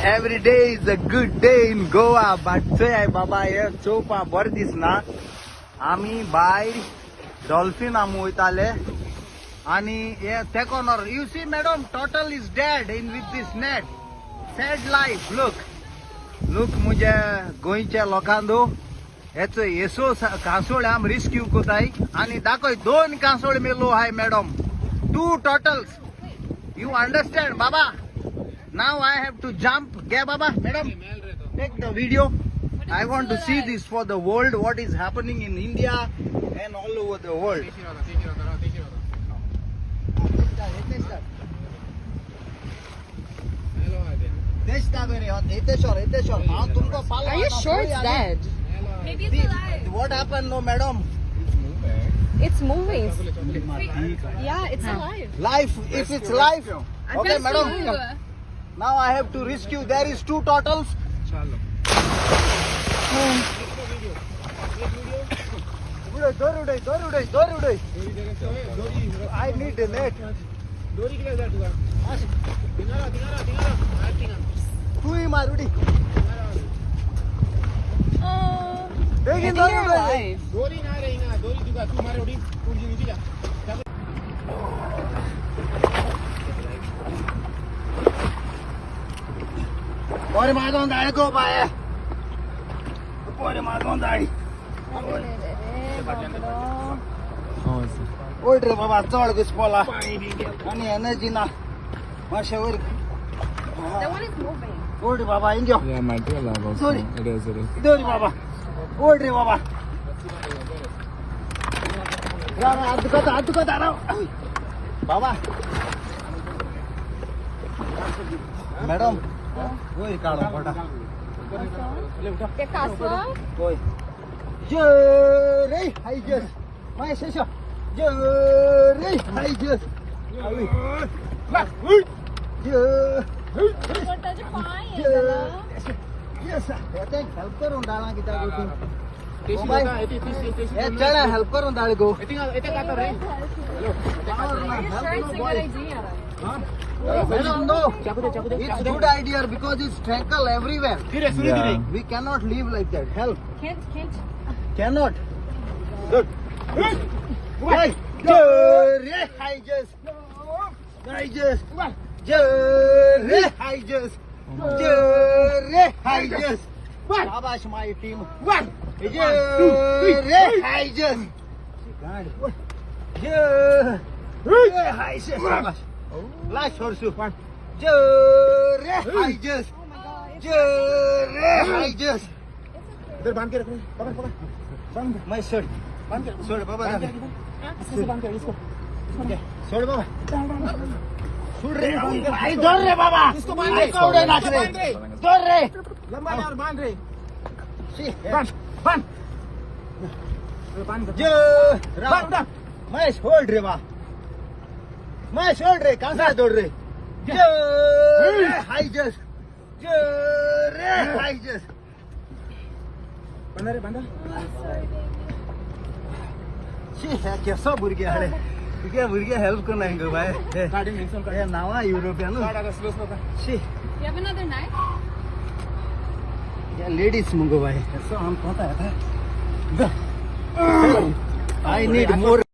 Every day is a good day in Goa. But चोय बाबा हे चोवपा बरें दिसना. आमी भायर डॉल्फिन आमी वयताले आनी हे तेकोनर you see madam turtle is dead in with this net. Sad life. Look look मुझे गोंयच्या लोकांदो हेचो येसो कांसोळ आम रिस्क्यू कोताय आनी दाखय दोन कांसोळ मेलो हाय madam. Two turtles. You understand Baba? Now I have to jump. Gay Baba madam, take the video. I want to see this for the world, what is happening in India and all over the world. Are you sure it's dead? Maybe it's alive. What happened, no, madam? It's moving. Yeah, it's alive. Life, if it's life. Okay, madam. Now I have to rescue. There is two turtles. I need a net. तूही मार उडी. Oh, I think they're alive. दोरी ना रे ना दोरी तुका तू मारे उडी उडी नीचे जा. पोरे मागोन दाळे गो बाय. पोरे मागोन दाळी. ओढ रे बाबा चड घुसपोला आनी एनर्जी ना मातशें वयर. That one is moving. ओढ रे बाबा हिंग यो. Yeah, might be alive also. Sorry. It is, it is. दोरी बाबा ओढ रे बाबा. राव हात दुखत हात दुखत राव बाबा. मॅडम वयर काडो पोटा. ते कासव? होय रे हाय जस माय शेष रे हाय जस पोटाचे पाय येस हेल्प करून डाळा कित्याक हे चेडा हेल्प करून डाळ गो. Are you sure it's a good idea? Madam, no. It's good idea because it's tranquil everywhere. Yeah. We cannot live like that. Help. Can't. Cannot. Good. Hey. J hi just. Hi just. J hi just. J hi just. Shabash my team. One. J hi just. J hi just. Shabash. Last horse. One. J hi just. J hi just. इधर बांध K रख रे, पकड़ पकड़. मैं सोड बांध K सोड बाबा इसको बांध के इसको सोड बाबा सोड रे आई धर रे बाबा इसको बांध रे, कवडे नाच रे धर रे लंबा यार बांध रे. शी बांध बांध बांध जे बांध उठा. महेश होल्ड रे बा. महेश होल्ड रे कांसा दौड़ रे. जे हाय जस जे रे हाय जस. बांधा रे बांधा. शी हे केसो भुरगे हाडे तुगे भुरगे हेल्प करना गो बाय. गाडी मेन्शन कर. हे नावा युरोपियन. गाड आता स्लो स्लो का. शी You have another knife? या लेडीज मुगो बाय. असं आम कोणता आता. I need more.